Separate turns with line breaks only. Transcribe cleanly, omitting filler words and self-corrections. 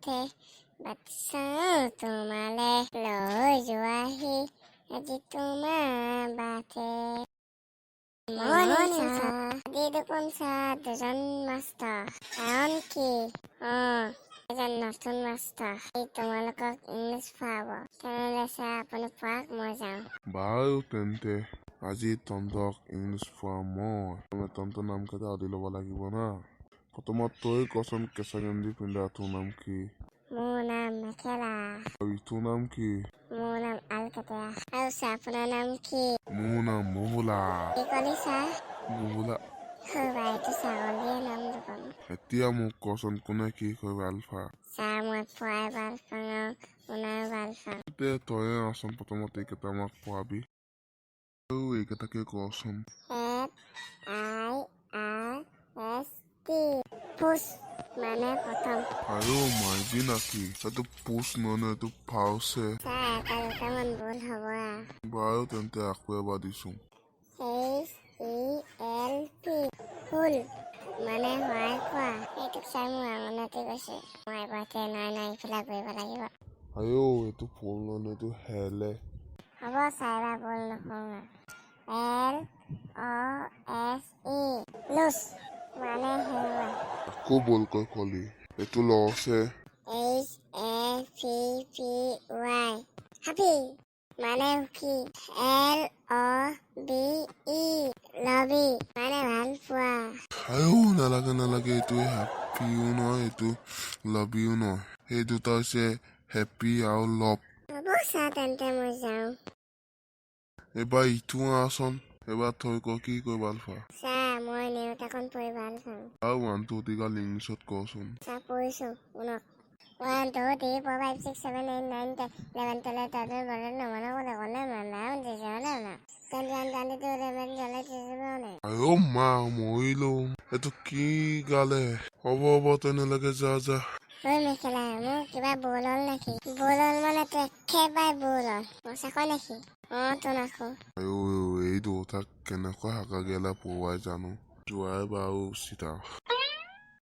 বাটে বাট চাওঁ তোমালে লৈ যোৱাহি আজি তোমাৰ বাটে। Morning sir. আজি দেখোন ছাৰ দুজন মাষ্টৰ, কাৰণ কি? অঁ, এজন নতুন মাষ্টৰ, সি তোমালোকক ইংলিছ পঢ়াব। তেনেহ'লে ছাৰ, আপুনি পঢ়াওক, মই যাওঁ।
বাৰু তেন্তে, আজি তহঁতক ইংলিছ পঢ়াম মই। তহঁতৰ নামকেইটা সুধি ল'ব লাগিব না। প্ৰথমত তই কচোন, কেঁচা গেঞ্জি পিন্ধা তোৰ নাম কি?
মোৰ নাম মেখেলা।
আৰু ইটোৰ নাম কি?
মোৰ নাম আলকাতৰা। আৰু ছাৰ, আপোনাৰ নাম কি?
মোৰ নাম মহুলা।
কি ক'লি ছাৰ?
মহুলা।
বা, এইটো ছাগলীয়ে নাম দেখোন।
এতিয়া মোক কচোন, কোনে কি কৈ ভাল পা?
ছাৰ, মই পঢ়াই ভাল পাওঁ, শুনাই ভাল পাওঁ।
তে তয়ে আচোন, প্ৰথমতে এইকেইটা আমাক পঢ়াবি। আৰু এইকেইটাকে কচোন।
FIRST, first মানে প্ৰথম।
আৰু মাইবি নাকি? এইটো পুচ নহয় নহয়, এইটো ফাৰ্ষ্টহে।
ছাৰ, এটা দুটামান ভুল হ'ব আৰু।
বাৰু তেন্তে, আকৌ এবাৰ দিছো।
HELP, হুল মানে সহায় কৰা। এইটোক ছাৰ, মোৰ আমনতে গৈছে। মই এবাৰ নাই নাই ইফালে কৰিব লাগিব।
আইঅ, এইটো ফুল নহয় নহয়, এইটো হেলে।
হ'ব ছাৰ, এবাৰ ভুল নকৰোঁ আৰু। LOSE, loose মানে হেৰুৱা।
আকৌ ভুলকৈ কলি, এইটো লছে।
HAPPY, happy মানে সুখী। LOBE, লবি মানে ভাল পোৱা।
আইঅ, নালাগে নালাগে, এইটো হেপ্পিও নহয়, এইটো লভিও নহয়। সেই দুটা হৈছে হেপ্পী আৰু লভ।
হ'ব ছাৰ, তেন্তে মই যাওঁ।
এইবাৰ ইটো আহচোন। এবাৰ থৈ ক, কি কৈ ভাল পোৱা?
ছাৰ, মই নেওতাখন পঢ়ি ভাল পাওঁ।
আৰু ওৱান টু থ্ৰী গাল ইংলিছত কচোন।
ছাৰ, পঢ়িছোঁ, শুনক। 1, 2, 3, 4, 5, 6, 7, 8, 9, 10, 11, 12, 13। 21, 22।
আইঅ মা, মৰিলো, এইটো কি গালে? হ'ব হ'ব, তেনেহ'লে যা যা।
ঐ মেখেলা, মোৰ কিবা ভুল হ'ল নেকি? ভুল হ'ল মানে তো একেবাৰে ভুল হ'ল। সঁচাকৈ নেকি? অঁ, তোন আকৌ।
আইঅ, এই দুটাক কেনেকুৱা হাকা গেলা পঢ়ুৱাই জানো। যোৱাই বাৰু উচিত আৰু।